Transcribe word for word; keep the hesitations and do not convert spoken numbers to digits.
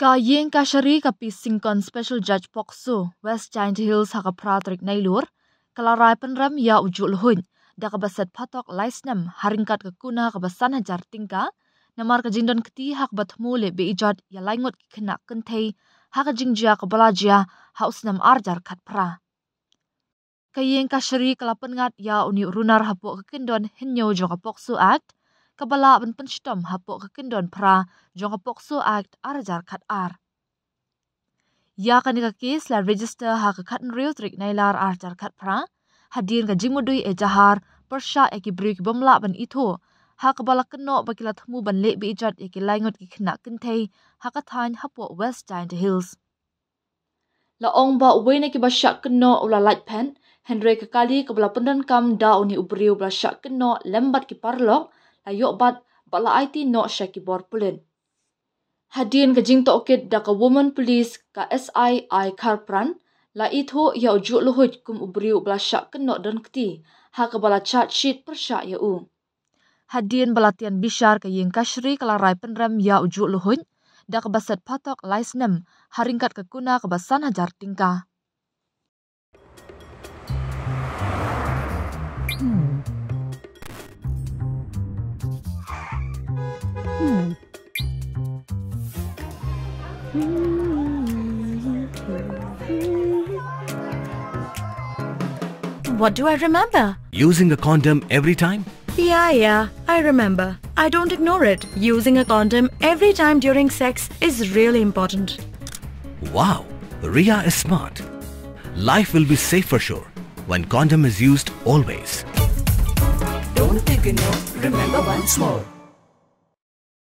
Ka Iingkashari ka P. Syngkon, Special Judge POCSO, West Jaintia Hills, ha ka phra tarik Nailur, ka la rai pynrem ïa u juh luhuid da kaba set phatok lai snem ha ryngkat ka kuna kaba san hajar tyngka, namar ka jingdon kti ha kaba thmu leh be-ijot ïa lai ngut ki khynnah kynthei ha ka jingjia kaba la jia ha u snem ar hajar khatphra. Ka Iingkashari ka la pynngat ïa une u runar hapoh ka kyndon hynñiew jong ka POCSO Act, kaba lah ban pynshitom hapoh ka kyndon phra jong ka POCSO Act ar hajar khatar. Ïa kane ka kes la register ha ka khathynriew tarik Nailar ar hajar khatphra, hadien ka jingmudui ejahar pyrshah ïa ki briew ki bym lah ban ithuh, ha kaba la kynnoh ba ki la thmu ban leh be-ijot ïa ki lai ngut ki khynnah kynthei ha ka thaiñ hapoh West Jaintia Hills. La ong ba uwei na kiba shah kynnoh u la lait phet, hynrei ka kali kaba la pyndonkam da une u briew ba la shah kynnoh lem bad ki paralok la ïoh bat bad la aiti noh sha ki bor pulit. Hadien ka jingtohkit da ka Women Police, ka S I I Kharpran, la ithuh ïa u juh luhuid kum u briew ba la shah kynnoh don kti, ha kaba la charge sheet pyrshah ïa u. Hadien ba la tian bishar, ka Iingkashari ka la rai pynrem ïa u juh luhuid da kaba set phatok lai snem ha ryngkat ka kuna kaba san hajar tyngka. What do I remember? Using a condom every time? Yeah, yeah, I remember. I don't ignore it. Using a condom every time during sex is really important. Wow, Ria is smart. Life will be safe for sure when condom is used always. Don't ignore, remember once more.